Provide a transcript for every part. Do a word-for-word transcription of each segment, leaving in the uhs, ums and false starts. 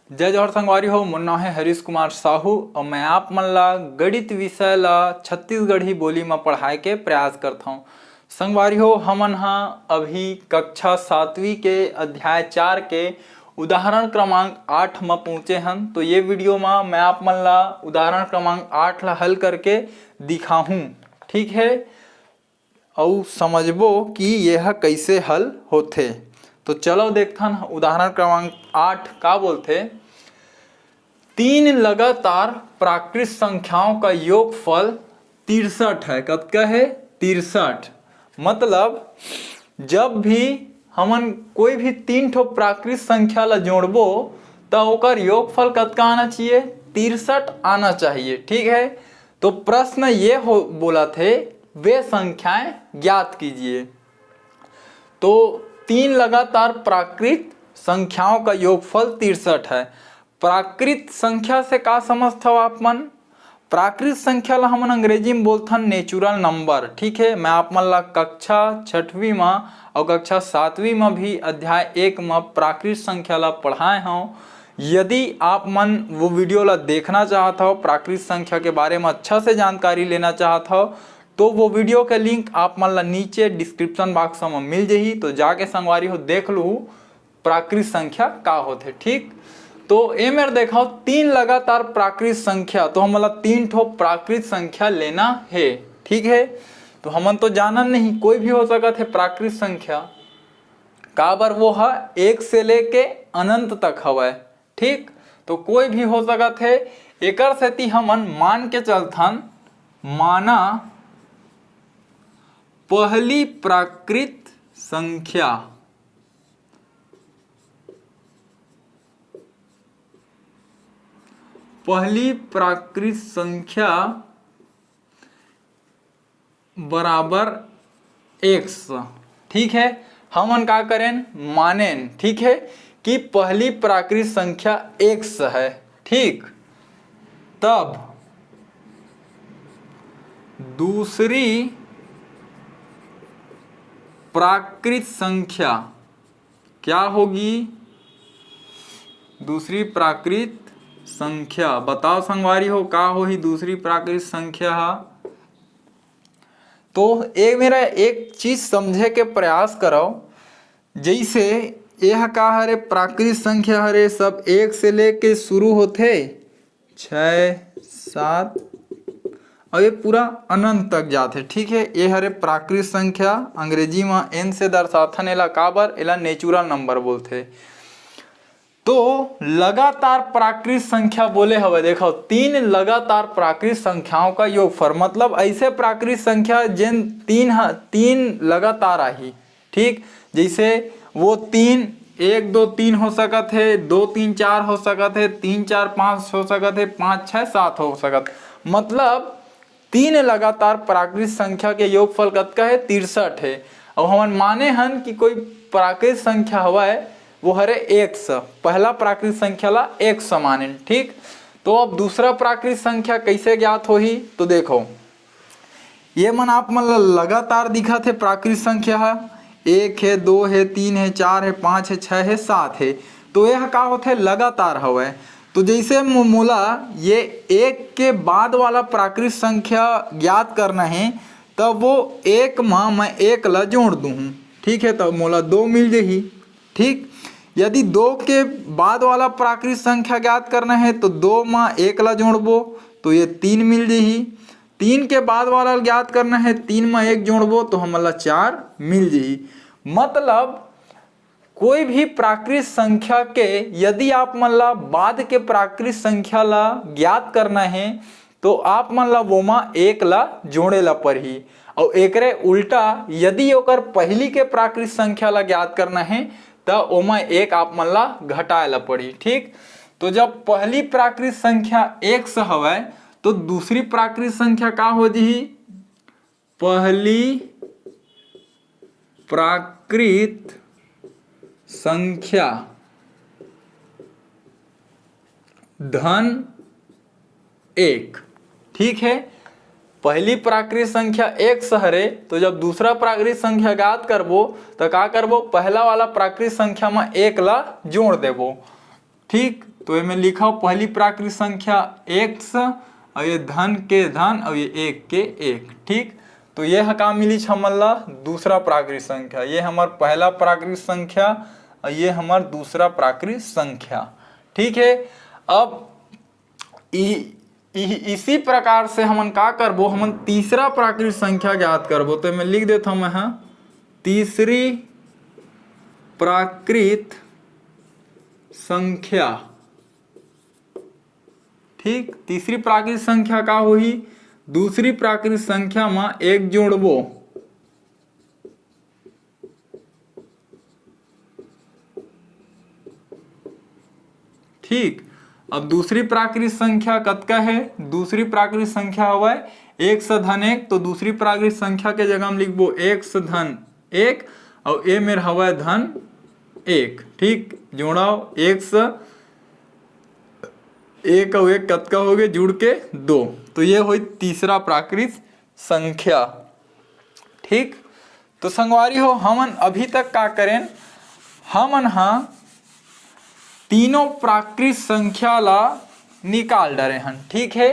जय जोहार संगवारी हो, मोर नाम है हरीश कुमार साहू और मैं आप मन ला गणित विषय ला छत्तीसगढ़ी बोली में पढ़ाए के प्रयास करत हौं। संगवारी हो, हमन हा अभी कक्षा सातवीं के अध्याय चार के उदाहरण क्रमांक आठ में पहुँचे हन। तो ये वीडियो में मैं आप मन ला उदाहरण क्रमांक आठ ला हल करके दिखाहूँ, ठीक है, अउ समझबो कि यह कैसे हल होथे। तो चलो देखथन उदाहरण क्रमांक आठ का बोलथे। तीन लगातार प्राकृत संख्याओं का योगफल तिरसठ है। कतका है? तिरसठ। मतलब जब भी हमन कोई भी तीन ठो प्राकृत संख्या ला जोड़बो त ओकर योगफल कतका आना चाहिए? तिरसठ आना चाहिए, ठीक है। तो प्रश्न ये हो बोला थे, वे संख्याएं ज्ञात कीजिए। तो तीन लगातार प्राकृत संख्याओं का योगफल तिरसठ है। प्राकृत संख्या से का समझथव आप मन? प्राकृत संख्या ला हमन अंग्रेजी में बोलथन नेचुरल नंबर, ठीक है। मैं आप मन ला कक्षा छठवीं मा और कक्षा सातवीं मा भी अध्याय एक मा प्राकृत संख्या ला पढ़ाए हौं। यदि आप मन वो वीडियो ला देखना चाहत हव, प्राकृत संख्या के बारे में अच्छा से जानकारी लेना चाहत हव, तो वो वीडियो के लिंक आप मन ला नीचे डिस्क्रिप्शन बॉक्स में मिल जही। तो जाके संगवारी हो देख लू प्राकृत संख्या का होथे, ठीक। तो ए मेर देखो तीन लगातार प्राकृत संख्या, तो हमन ला तीन ठो प्राकृत संख्या लेना है, ठीक है। तो हमन तो जानन नहीं, कोई भी हो सकत है प्राकृत संख्या, काबर वो ह एक से लेके अनंत तक हवय, ठीक। तो कोई भी हो सकत है, एकर सेती हमन मान के चलथन, माना पहली प्राकृत संख्या, पहली प्राकृत संख्या बराबर एक्स, ठीक है। हमन का करेन? मानेन, ठीक है, कि पहली प्राकृत संख्या एक्स है, ठीक। तब दूसरी प्राकृत संख्या क्या होगी? दूसरी प्राकृत संख्या बताओ संगवारी हो, का होही दूसरी प्राकृत संख्या हा? तो एक मेरा एक चीज समझे के प्रयास करो, जैसे यह का हरे? प्राकृत संख्या हरे, सब एक से लेके शुरू होथे, छः, सात, और ये पूरा अनंत तक जाथे, ठीक है। ये हरे प्राकृत संख्या, अंग्रेजी में एन से दर्शाथन एला, काबर? एला नेचुरल नंबर बोलथे। तो लगातार प्राकृत संख्या बोले हवे, देखो, तीन लगातार प्राकृत संख्याओं का योगफल, मतलब ऐसे प्राकृत संख्या जेन तीन ह-, तीन लगातार आही, ठीक। जैसे वो तीन, एक, दो, तीन हो सकत है, दो, तीन, चार हो सकत है, तीन, चार, पाँच हो सकत है, पाँच, छः, सात हो सकत, मतलब तीन लगातार प्राकृत संख्या के योगफल कतका है? तिरसठ है। अब हमन माने हन कि कोई प्राकृत संख्या हवय, वो हरे एक्स, पहला प्राकृत संख्या ला एक्स माने, ठीक। तो अब दूसरा प्राकृत संख्या कैसे ज्ञात होही? तो देखो, ये मन आप मन ला लगातार दिखत हे प्राकृत संख्या ह, एक हे, दो हे, तीन हे, चार हे, पाँच हे, छः हे, सात हे। तो यह का होथे? लगातार हवय। तो जैसे मो-, मोला ये एक के बाद वाला प्राकृत संख्या ज्ञात करना हे, तब वो एक म मैं एक ला जोड़ दूहूँ, ठीक है, तब मोला दो मिल जही, ठीक। यदि दो के बाद वाला प्राकृत संख्या ज्ञात करना है तो दो म एक ला जोड़बो तो ये तीन मिल जही। तीन के बाद वाला ज्ञात करना है, तीन म एक जोड़बो तो हमन ला चार मिल जही। मतलब कोई भी प्राकृत संख्या के यदि आप मन ला बाद के प्राकृत संख्या ला ज्ञात करना है तो आप मन ला वोमा एक ला जोड़े ला पड़ही। और एकरे उल्टा यदि ओकर पहली के प्राकृत संख्या ला ज्ञात करना है त ओमा एक आप मन ला घटाए ला पड़ही, ठीक। तो जब पहली प्राकृत संख्या एक्स हवय तो दूसरी प्राकृत संख्या का हो जही? पहली प्राकृत संख्या धन एक, ठीक है। पहली प्राकृत संख्या एक्स हरे, तो जब दूसरा प्राकृत संख्या ज्ञात करबो तो का करबो? पहला वाला प्राकृत संख्या में एक ला जोड़ देबो, ठीक। तो एमे लिखव, पहली प्राकृत संख्या एक्स, अउ ये धन के धन, अउ ये एक के एक। ठीक, तो ये ह का मिलिस हमन ला? दूसरा प्राकृत संख्या। ये हमर पहला प्राकृत संख्या, अउ ये हमर दूसरा प्राकृत संख्या। ठीक है, अब इ, इ, इसी प्रकार से हमन का करबो, हमन तीसरा प्राकृत संख्या ज्ञात करबो। तो मैं लिख देता हूँ मैं, हाँ, तीसरी प्राकृत संख्या। ठीक, तीसरी प्राकृत संख्या का होही? दूसरी प्राकृत संख्या म एक जोड़बो। ठीक, अब दूसरी प्राकृत संख्या कतका है? दूसरी प्राकृत संख्या हवय एक्स धन एक, तो दूसरी प्राकृत संख्या के जगह हम लिखबो एक्स धन एक, अउ ए मेर हवय धन एक। ठीक, जोड़व, एक्स एक अउ एक कतका होगे? जुड़ के दो। तो ये होई तीसरा प्राकृत संख्या। ठीक, तो संगवारी हो, हमन अभी तक का करेन? हमन हा तीनों प्राकृत संख्या ला निकाल डरे हन। ठीक है,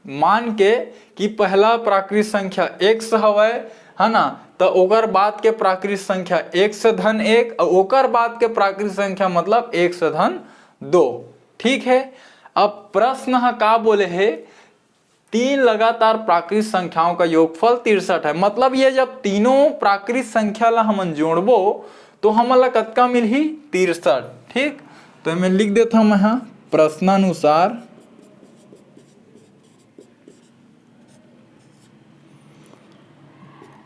मान के कि पहला प्राकृत संख्या एक्स हवय, है ना, तो ओकर बाद के प्राकृत संख्या एक्स धन एक, अउ ओकर बाद के प्राकृत संख्या मतलब एक्स धन दो। ठीक है, अब प्रश्न ह का बोले हे, तीन लगातार प्राकृत संख्याओं का योगफल तिरसठ है। मतलब ये जब तीनों प्राकृत संख्या ला हमन जोड़बो तो हमन ला कतका मिलही? तिरसठ। ठीक, तो मैं लिख देता हूँ मैं, हाँ, प्रश्नानुसार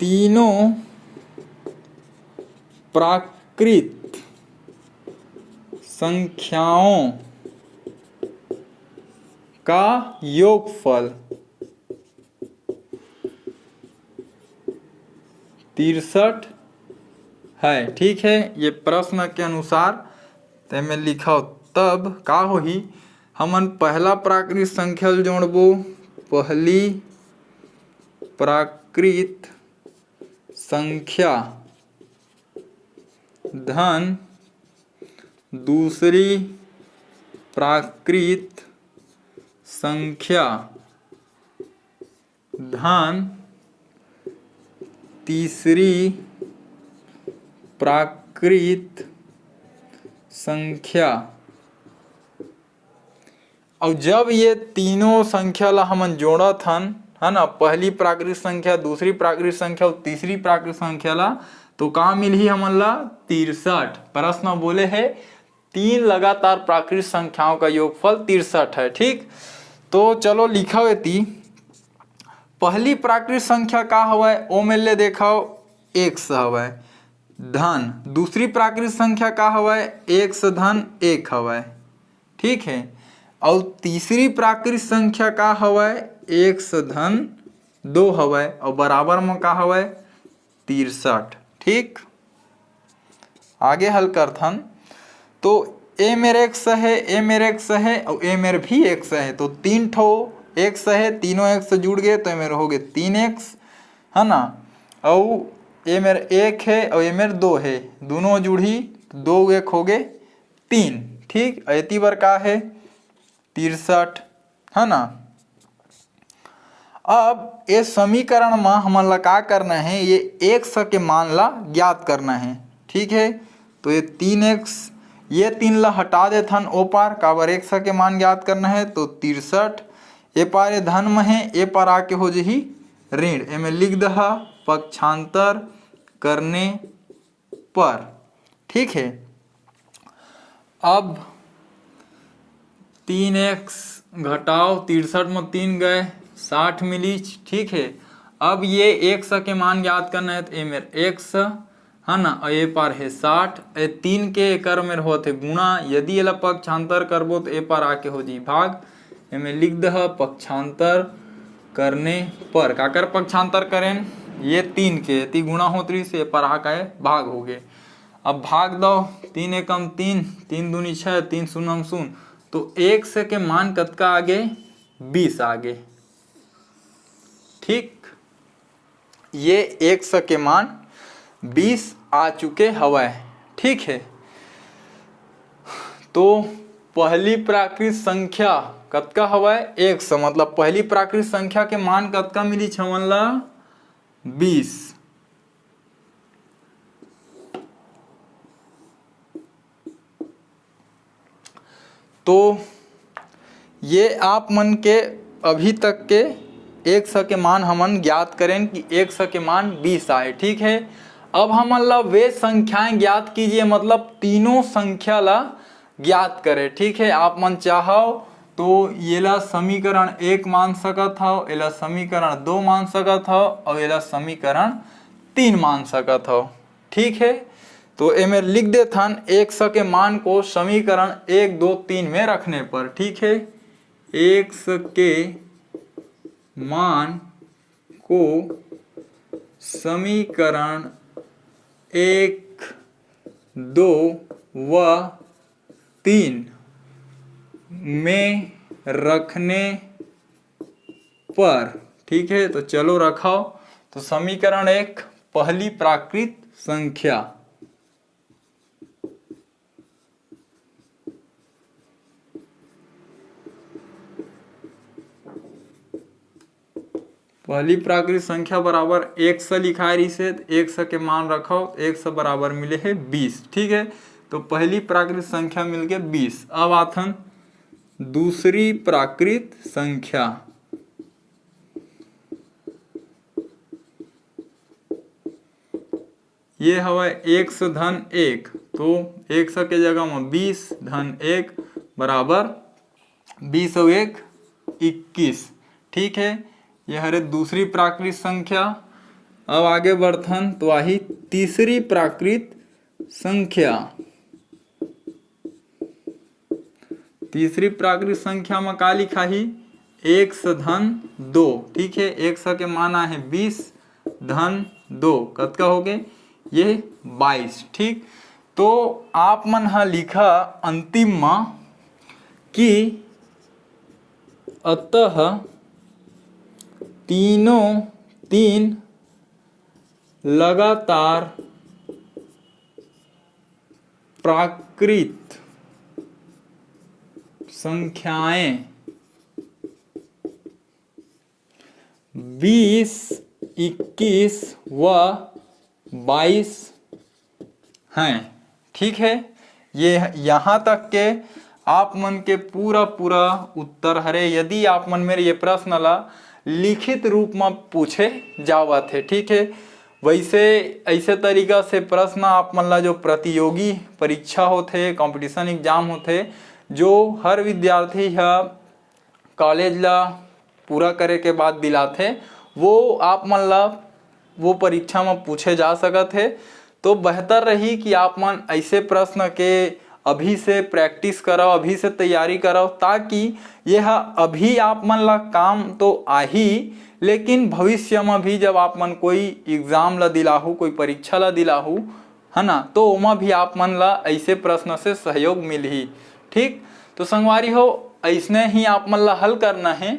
तीनों प्राकृत संख्याओं का योगफल तिरसठ है। ठीक है, ये प्रश्न के अनुसार तेमे लिखव, तब का होही? हमन पहला प्राकृत संख्या ल जोड़बो, पहली प्राकृत संख्या धन दूसरी प्राकृत संख्या धन तीसरी प्राकृत संख्या। अउ जब ये तीनों संख्या ला हमन जोड़त हन, है ना, पहली प्राकृत संख्या, दूसरी प्राकृत संख्या अउ तीसरी प्राकृत संख्या ला, तो का मिलही हमन ला? तिरसठ। प्रश्न बोले है, तीन लगातार प्राकृत संख्याओं का योगफल तिरसठ है। ठीक, तो चलो लिखव एती, पहली प्राकृत संख्या का हवय? ओ मेर ले देखव, एक्स हवय, धन। दूसरी प्राकृत संख्या का हवय? एक्स धन एक हवय। ठीक है, अउ तीसरी प्राकृत संख्या का हवय? एक्स धन दो हवय, अउ बराबर म का हवय? तिरसठ। ठीक, आगे हल करथन। तो ए मेर एक्स है, ए मेर एक्स है, अउ ए मेर भी एक्स है, तो तीन ठो एक्स है, तीनों एक्स जुड़ गए तो ए मेर हो गए तीन एक्स, है ना। अउ ए मेर एक है अउ ए मेर दो है, दोनों जुड़ही, दो एक हो गए तीन। ठीक, एती बर का है? तिरसठ, है ना। अब ये समीकरण म हमन ला का करना है? ये एक्स के मान ला ज्ञात करना है। ठीक है, तो ये तीन एक्स, ये तीन ला हटा देथन ओ पार, काबर एक्स के मान ज्ञात करना है। तो तिरसठ ए पार ये धन म है, ए पार आके हो जही ऋण। एमे लिख दहा पक्षांतर करने पर। ठीक है, अब तीन एक्स घटाव तिरसठ म तीन गए, साठ मिलिच। ठीक है, अब ये एक्स के मान ज्ञात करना है, तो ए मेर एक्स है ना, अउ ए पार है साठ, ए तीन के एकर मेर होत है गुणा। यदि एला पक्षांतर करबो तो ए पार आके हो जी भाग। एमे लिख दह पक्षांतर करने पर, काकर पक्षांतर करेन? ये तीन के एती गुणा होत रहिस, ए पार आके भाग हो गे। अब भाग दो, तीन एकम तीन, तीन दूनी छः, तीन शून्यम शून्य, तो एक्स के मान कतका आगे? बीस आगे। ठीक, ये एक्स के मान बीस आ चुके हवय। ठीक है, तो पहली प्राकृत संख्या कतका हवय? एक सौ। मतलब पहली प्राकृत संख्या के मान कतका मिलिस हमन ला? बीस। तो ये आप मन के अभी तक के एक सौ के मान हमन ज्ञात करेन कि एक सौ के मान बीस आए। ठीक है, अब हमन ला वे संख्याएं ज्ञात कीजिए, मतलब तीनों संख्या ला ज्ञात करे। ठीक है, आप मन चाहव तो एला समीकरण एक मान सकत हव, एला समीकरण दो मान सकत हव और एला समीकरण तीन मान सकत हव। ठीक है, तो एमे लिख देथन, एक्स के मान को समीकरण एक, दो, तीन में रखने पर, ठीक है, एक्स के मान को समीकरण एक, दो व तीन में रखने पर, ठीक है, तो चलो रखाओ। तो समीकरण एक, पहली प्राकृत संख्या, पहली प्राकृत संख्या बराबर एक्स लिखाए रहिस हे, त एक्स के मान रखव, एक्स बराबर मिले हे बीस। ठीक है, तो पहली प्राकृत संख्या मिल के बीस। अब आथन दूसरी प्राकृत संख्या, ये हवय एक्स धन एक, तो एक्स के जगह में बीस धन एक बराबर बीस अउ एक इक्कीस। ठीक है, ये हरे दूसरी प्राकृत संख्या। अब आगे बढ़थन तो आही तीसरी प्राकृत संख्या। तीसरी प्राकृत संख्या में का लिखाही? एक्स धन दो। ठीक है, एक्स के मान आहे बीस धन दो, कतका हो गए? ये बाईस। ठीक, तो आप मन ह लिखा अंतिम में कि अतः तीनों तीन लगातार प्राकृत संख्याएं बीस, इक्कीस व बाईस हैं। ठीक है, ये यहाँ तक के आप मन के पूरा पूरा उत्तर हरे। यदि आप मन मेर ये प्रश्न ला लिखित रूप में पूछे जावत हे, ठीक है, वैसे ऐसे तरीका से प्रश्न आप मन ला जो प्रतियोगी परीक्षा होथे, कंपटीशन एग्जाम होथे, जो हर विद्यार्थी ह कॉलेज ला पूरा करे के बाद दिलाथे, वो आप मन ला वो परीक्षा में पूछे जा सकत हे। तो बेहतर रही कि आप मन ऐसे प्रश्न के अभी से प्रैक्टिस करव, अभी से तैयारी करव, ताकि ये ह अभी आप मन ला काम तो आही, लेकिन भविष्य में भी जब आप मन कोई एग्जाम ला दिलाहू, कोई परीक्षा ला दिलाहू, है ना, तो ओमा भी आप मन ला ऐसे प्रश्न से सहयोग मिलही। ठीक, तो संगवारी हो, ऐसने ही आप मन ला हल करना है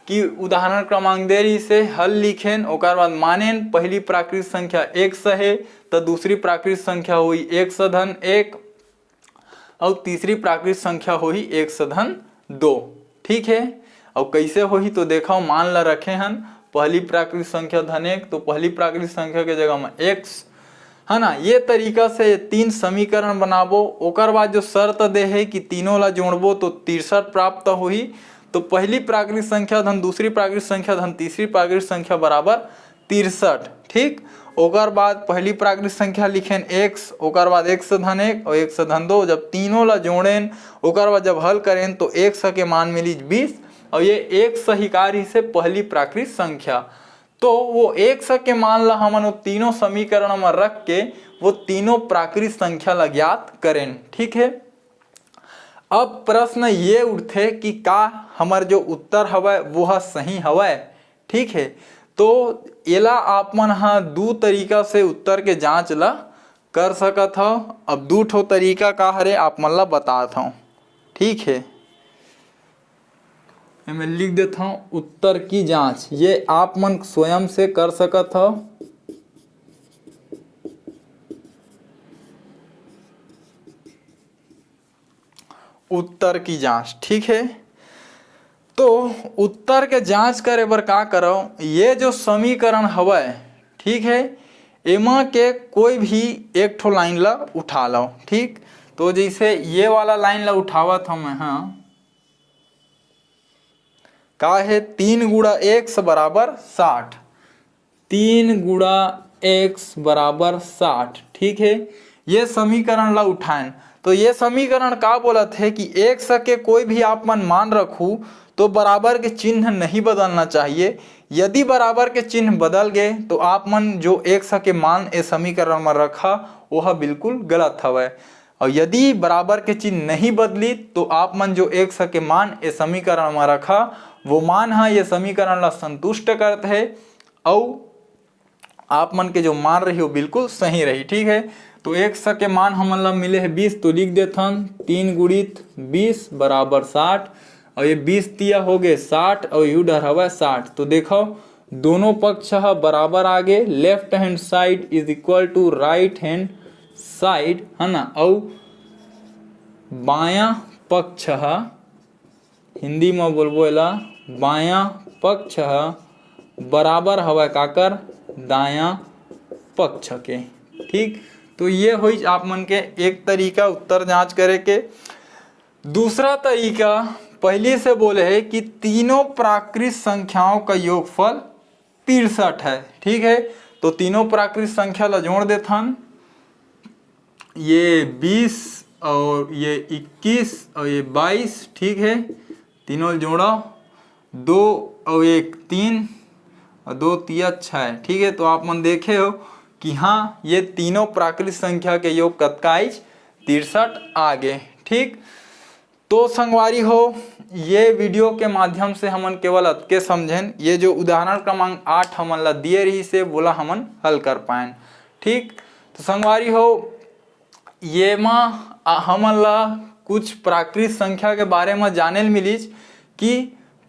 कि उदाहरण क्रमांक दे रही से हल लिखेन, ओकर बाद मानेन पहली प्राकृत संख्या एक्स है, तो दूसरी प्राकृत संख्या हुई एक्स धन एक, और तीसरी प्राकृत संख्या होही एक्स धन दो। ठीक है, और कैसे होही तो देखो, मान ला रखे हन पहली प्राकृत संख्या धन एक, तो पहली प्राकृत संख्या के जगह में एक्स, है ना, ये तरीका से ये तीन समीकरण बनाबो। ओकर बाद जो शर्त दे है कि तीनों ला जोड़बो तो तिरसठ प्राप्त होही। तो पहली प्राकृत संख्या धन दूसरी प्राकृत संख्या धन तीसरी प्राकृत संख्या बराबर तिरसठ। ठीक, ओकर बाद पहली प्राकृत संख्या लिखेन एक्स, ओकर बाद एक्स धन एक और एक्स धन दो। जब तीनों ला जोड़ेन, ओकर बाद जब हल करेन तो एक्स के मान मिली बीस और ये एक्स ही कार्य से पहली प्राकृत संख्या। तो वो एक्स के मान ला हमन वो तीनों समीकरण में रख के वो तीनों प्राकृत संख्या ला ज्ञात करेन। ठीक है, अब प्रश्न ये उठथे कि का हमर जो उत्तर हवय वो ह सही हवय? ठीक है, तो एला आप मन ह दू तरीका से उत्तर के जांच ला कर सकत हव। अब दू ठो तरीका का हरे, आप मन ला बतात हव। ठीक है, एमे लिख देत हव उत्तर की जांच, ये आप मन स्वयं से कर सकत हव। उत्तर की जांच, ठीक है। तो उत्तर के जांच करे बर का करव, ये जो समीकरण हवय, ठीक है, एमा के कोई भी एक ठो लाइन ला उठा लव, ठीक। तो जैसे ये वाला लाइन ला उठावत हव मैं, हाँ, का है, तीन गुणा एक्स बराबर साठ, तीन गुणा एक्स बराबर साठ, ठीक है। ये समीकरण ला उठाएन, तो ये समीकरण का बोलत है कि एक्स के कोई भी आप मन मान रखू तो बराबर के चिन्ह नहीं बदलना चाहिए। यदि बराबर के चिन्ह बदल गए तो आप मन जो एक्स के मान ए समीकरण में रखा, वह बिल्कुल गलत हवय। और यदि बराबर के चिन्ह नहीं बदली तो आप मन जो एक्स के मान ए समीकरण में रखा, वो मान ह ये समीकरण ला संतुष्ट करत है, अउ आप मन के जो मान रही वो बिल्कुल सही रही, ठीक है। तो एक्स के मान हमन ला मिले है बीस, तो लिख देथन तीन गुणित बीस बराबर साठ, और ये बीस तिया हो गए साठ और यू डर हवा साठ। तो देखो दोनों पक्ष ह बराबर आ गे, left hand side is equal to right hand side, है ना। अउ बायां पक्ष ह, हिंदी में बोलबो एला, बायां पक्ष ह बराबर हवय काकर, दायां पक्ष के। ठीक, तो ये होइच आप मन के एक तरीका उत्तर जांच करे के। दूसरा तरीका पहली से बोले है कि तीनों प्राकृत संख्याओं का योगफल तिरसठ है। ठीक है, तो तीनों प्राकृत संख्या ला जोड़ देथन, ये बीस और ये इक्कीस और ये बाईस। ठीक है, तीनों जोड़ा, दो और एक तीन और दो तिया छः। ठीक है, तो आप मन देखे हो कि हाँ, ये तीनों प्राकृत संख्या के योग कतका आइच, तिरसठ आ गे। ठीक, तो संगवारी हो, ये वीडियो के माध्यम से हमन केवल अतके समझेन, ये जो उदाहरण क्रमांक आठ हमन ला दिए रही से बोला हमन हल कर पाएन। ठीक, तो संगवारी हो, ये मा हमन ला कुछ प्राकृत संख्या के बारे में जाने ल मिलिच कि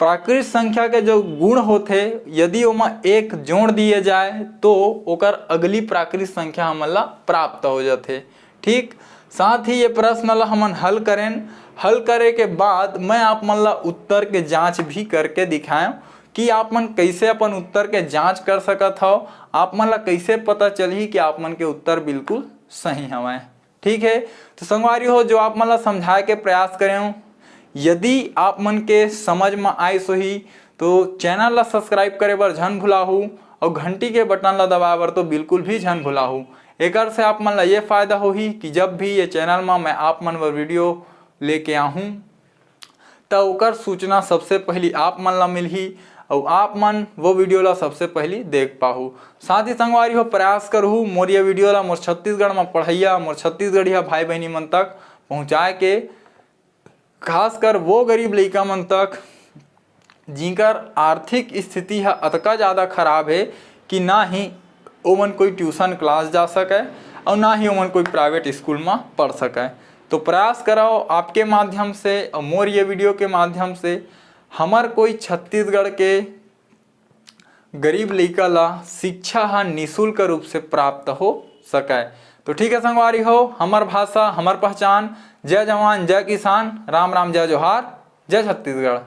प्राकृत संख्या के जो गुण होथे, यदि ओमा एक जोड़ दिए जाए तो ओकर अगली प्राकृत संख्या हमन ला प्राप्त हो जाथे। ठीक, साथ ही ये प्रश्न ला हमन हल करेन। हल करे के बाद मैं आप मन ला उत्तर के जांच भी करके दिखाएं कि आप मन कैसे अपन उत्तर के जांच कर सकत हव, आप मन ला कैसे पता चलही कि आप मन के उत्तर बिल्कुल सही हवय। ठीक है, तो संगवारी हो, जो आप मन ला समझाए के प्रयास करे हूँ, यदि आप मन के समझ में आइस होही तो चैनल ला सब्सक्राइब करे बर झन भुलाहू और घंटी के बटन ला दबाए बर तो बिल्कुल भी झन भुलाहू। एकर से आप मन ला ये फायदा होही कि जब भी ये चैनल में मैं आप मन बर वीडियो लेके आहूँ, त ओकर सूचना सबसे पहली आप मन ला मिलही और आप मन वो वीडियो ला सबसे पहली देख पाहू। साथ ही संगवारी हो, प्रयास करहू मोर ये वीडियो ला मोर छत्तीसगढ़ में पढ़ैया, मोर छत्तीसगढ़िया भाई बहनी मन तक पहुँचाए के, खासकर वो गरीब लइका मन तक जिनकर आर्थिक स्थिति ह अतका ज़्यादा खराब है कि ना ही ओमन कोई ट्यूशन क्लास जा सके और ना ही ओमन कोई प्राइवेट स्कूल में पढ़ सके। तो प्रयास करव आपके माध्यम से और मोर ये वीडियो के माध्यम से हमर कोई छत्तीसगढ़ के गरीब लइका ला शिक्षा ह निशुल्क रूप से प्राप्त हो सके। तो ठीक है संगवारी हो, हमर भाषा, हमर पहचान। जय जवान, जय किसान, राम राम, जय जोहार, जय छत्तीसगढ़।